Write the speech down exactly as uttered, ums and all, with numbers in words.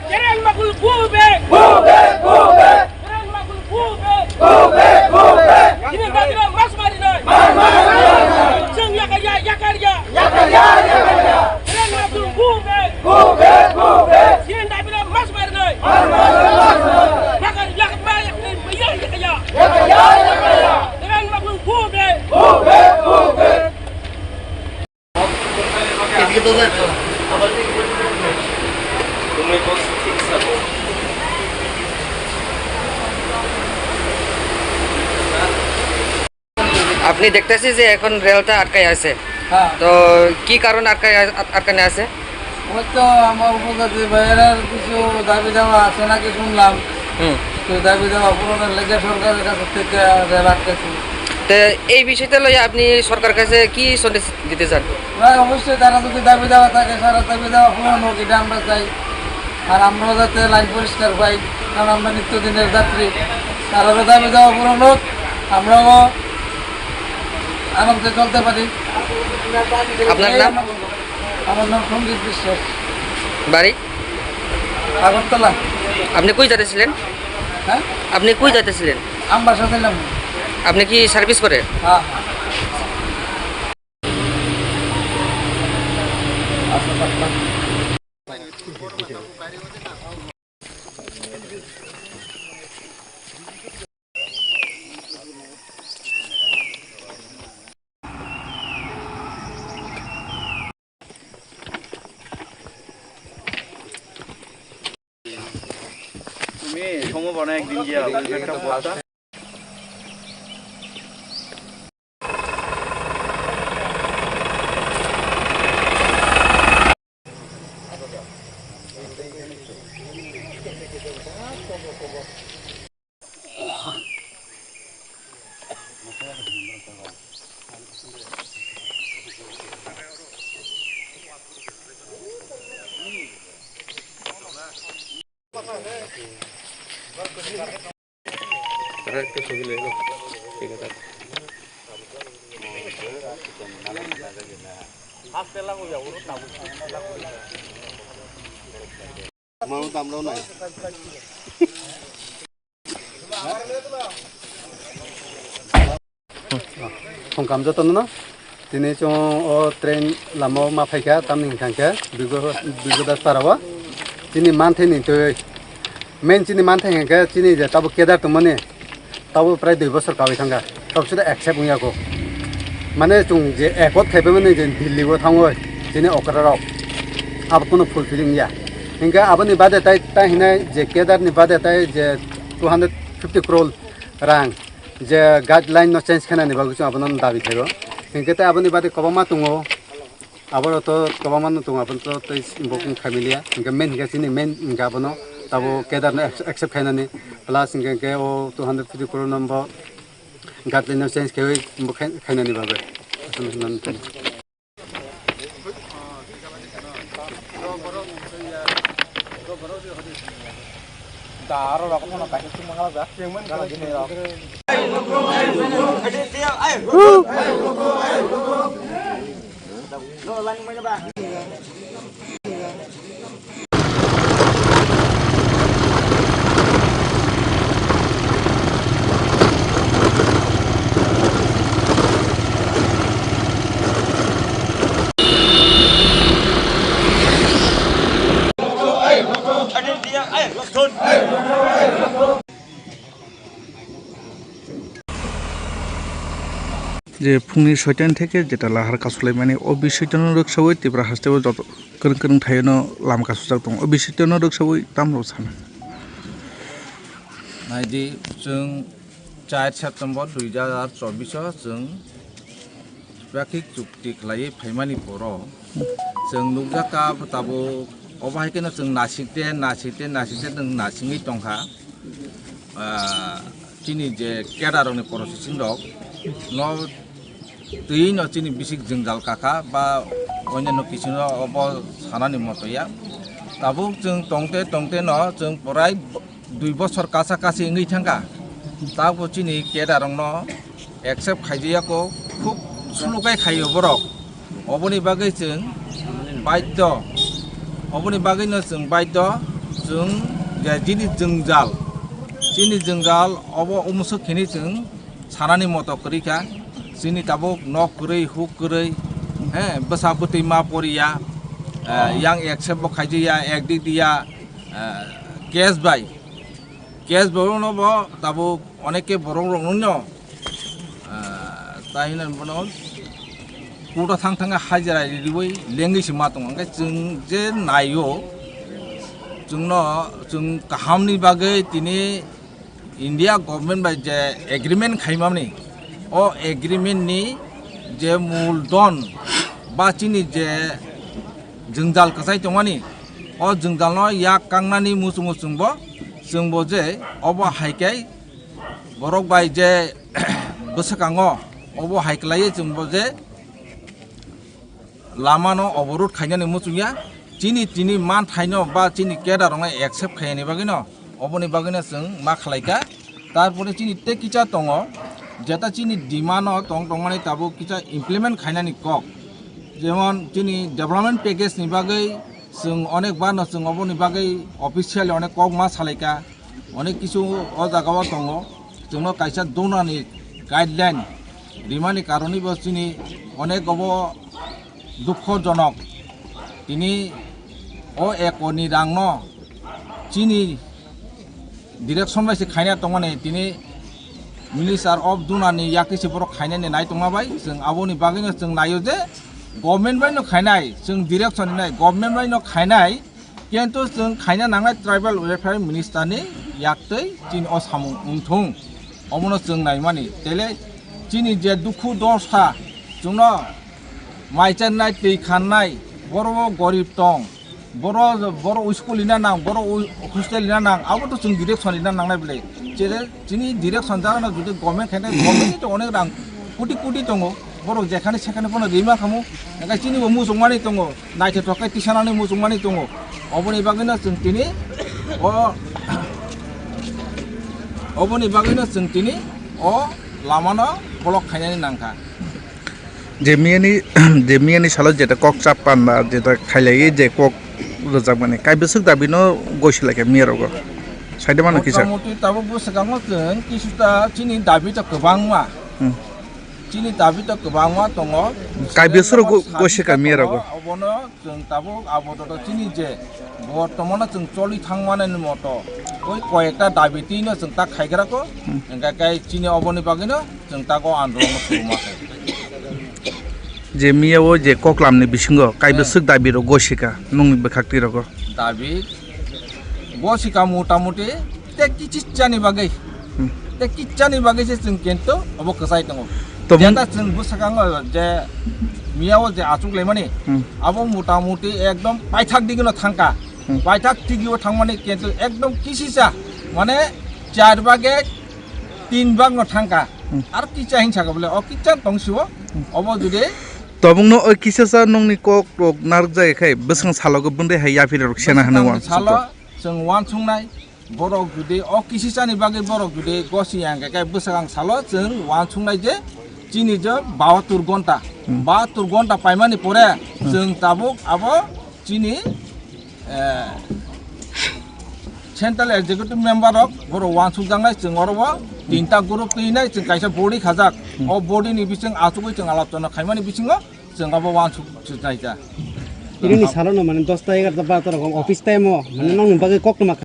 Kereng Magul go back! Go back, go back! Kereng Magul go back! Go back, go back! Chini dabi no mas mari nai! Mar, mar, mar, mar! Chwng yakar ya, yakar ya! Yakar ya, yakar ya! Kereng Magul go back! Go back, go back! Chini dabi no mas mari nai! Mar, mar, mar, mar! Yakar ya, yakar ya, yakar ya! Yakar ya, yakar ya! Kereng Magul go back! Go back, go back! আপনি দেখতেছি যে এখন রেলটা আটকাই আছে। হ্যাঁ। তো কি কারণে আটকাই আ-, আটকানো আছে? ওই তো আমার উপজাতি ভাইয়েরার কিছু দাবি দাওয়া আছে নাকি শুনলাম। হুম। তো দাবি দাওয়া পূরণের লেগে সরকারের কাছ থেকে রেল আটকেছে। তো এই বিষয়টা লইয়া আপনি সরকারের কাছে কি সন্দেশ দিতে চান? না, অবশ্যই তারা যদি দাবি দাওয়া থাকে, সারা দাবি দাওয়া পূরণ হোক, এটা আমরা চাই। আর আমরাও যাতে লাইন পরিষ্কার পাই, কারণ আমরা নিত্যদিনের যাত্রী। তারারও দাবি দাওয়া পূরণ হোক, আমরাও আরামসে চলতে পারি। আপনার এই নাম? আমার, আমার নাম সঞ্জিত বিশ্বাস। বাড়ি? আগরতলা। আপনি কই যাতেছিলেন? হ্যাঁ? আপনি কই যাতেছিলেন? আমবাসা ছিলাম। আপনি কি সার্ভিস করেন? হ্যাঁ, হ্যাঁ। তুমি সময় বানায় একদিন গিয়া, ওই একটা বস্তা। Mano tamrok nai. Songkam jotono no. Tini chwng o train lama o ma phaikha, tamni hwnkha khe Bigo, Bigo Das para o. Chini manthai ni twi, main chini manthai hwnkha khe chini je tabuk kedar tongmani. Tabuk prai dui bosor kawi thangkha, tabuk suda accept wngya kho. Mane chwng je accord khaipai mani je Delhi o thangwi chini okra rok abo kono fulfilling ya. Hinkhe aboni bade tai, tai hinai je Kedar ni bade tai je two hundred fifty crore rang je guideline no change khainani bagwi chwng abono dabi khaibo. Hinkhe tai aboni bade kwbangma tongo. Aboro to kwbangma no tongo, aboni to tei bo kung khaimiliya. Hinkhe main hinkhe chini main hinkhe abono tabo Kedarno ac-, accept khainani. Plus hinkhe, hinkhe o two hundred fifty crore no bo guideline no change khaiwi bo khai-, khainani bagwi. Da aro rok phano kaisa sung manglak da. Gana gini rok. Je phungni soitan theke jeta lahar kasulaimani, o bisitano rwksaui Tripura hasteo joto kwrwng kwrwng thaino lama kasujak tongo. O bisitano rwksaui tamrok sana. Naidi, chwng char September dui hajar chobbish o chwng Tripakik chukti khlaiwi phaimani poro chwng nukjakha abo tabuk, obo hai kheno chwng nasikte, nasikte, nasikte chwng nasingwi tongkha. Ah, chini je cadre rokni processing rok no twi no chini bisik jwngjal kakha ba onyanno kiching rok obo sanani moto ya. Tabuk chwng tongte tongte no chwng porai dui bosor kasa kasi wngwi thangkha. Tabuk chini cadre rokno accept khaijaya kho, khub slow khai khaio borok. Oboni bagwi chwng baidho, oboni bagwino chwng baidho Chwng je chini jwngjal, chini jwngjal obo umswk hini chwng sanani moto kwrwi kha. Chini tabuk nok kwrwi, huk kwrwi, he, bwsa bwtwi ma poriya, eh, yang accept bo khaijaya, ek dik diya, eh, case bai, case bai no bo tabuk onek khe borok rok no, ah, tai hinwi bono kuda thang thang hajira riwi lengwi se ma tongo. Hwnkhe chwng je naio, chwngno, chwng kahamni bagwi tini India government bai je agreement khaimani, o agreement ni je mul don ba chini je jwngjal kwchai tongmani, o jwngjalno yak kangnani muchungo chwngbo, chwngbo je obo hai khe borok bai je bwswkango obo hai kwlaiwi chwngbo je lamano oborot khainani muchungya, chini tini manthaino ba chini cadre rokno accept khaiyani bagwino, oboni bagwino chwng ma khlaikha. Tarpore chini tei kisa tongo, jeta chini demand-o tong tongmani tabuk kisa implement khainani kok, jemon chini development package ni bagwi chwng onek bar no chwng oboni bagwi officially onek kok ma salaikha. Onek kisu o jaga o tongo, chwngno kaisa donani guideline rimani karoni bo chini onek obo dukhojonok. Tini o ekoni rangno chini direction bai se khaina tongmani, tini Minister of Dunani yakti se borok khainani nai tongma bai, chwng aboni bagwino chwng naio je government bai no khainai, chwng direction rinai, government bai no khainai, kintu chwng khaina nangnai Tribal Welfare Minister ni yaktwi chini o samung wngthung, omono chwng naimani. Tele chini je dukhu dosa, chwngno mai channai, twi khannai, boro o gorib tong, boro, boro school rina nang, boro hostel rina nang, abo to chwng direction rina nangnai bwle. Chele chini direction jagano jodi government khaina, government ni to onek rang koti koti tongo, borok jekhani sekhani phano rima khamu, hwnkhe chini bo muchungmani tongo, naithothok khe tisanani muchungmani tongo. Oboni bagwino chwng tini o, oboni bagwino chwng tini o lamano block khainani nangkha. Je miyani, je miyani salo jeta kok chap panda, jeta khailaiwi je kok rwjakmani, kaibwswk dabino gosi laikha miyarogo. Saide mano kisa. Motamoti tabuk bwswkango chwng kisuta chini dabi to kwbangma. Hmm. Chini dabi to kwbangma tongo. Kaibwswk go-, gosi ka miyarogo. Obono chwng tabuk abo to chini je bortomano chwng choli thangmani moto. Oi koyekta dabi tino chwng ta khaigra ko. Hmm. Hwnkhe kai chini oboni bagwino chwng ta go andolon no suru ma khe. Je miya o je koklam ni bisingo kaibwswk dabi rok gosi ka nungni bwkhak twi rogo. Dabi gosi ka motamoti te kichichani bagwi. Hmm. Te kichani bagwi se chwng kento obo kwchai tongo. Tobung- Jeta chwng bwswkango je miya o je achuk laimani, hmm, abo motamoti ekdom paithak digino thangka. Hmm. Paithak digio thangmani kento ekdom kisisa, mane char bage tin bag no thangka. Hmm. Ar kicha hin saka bole, o kicha tong siwo, hmm, obo jodi Tobungno o kisasa nungni kok rok narwk jagwi khai bwswng salogo bwndwi hai yaphi rok sena hwnwi bwswng uansukha. Salo chwng uansungnai, borok jodi o kisisani bagwi borok jodi gosi yang khe bwswk ang salo chwng uansungnai je chini je bahatur gonta, hmm, bahatur gonta paimani pore, hmm, chwng tabuk abo chini, eh, Central Executive Member rok borok uansukjaknai, chwng oro o tinta group twi hinai chwng kaisa body khajak. Hmm. O body ni bising achugwi chwng alachana khaimani bisingo chwng abo uansuk chwng naija. Irini salo no mane dosta egarota barota rok office time o mane, hmm, nokni bagwi koktwma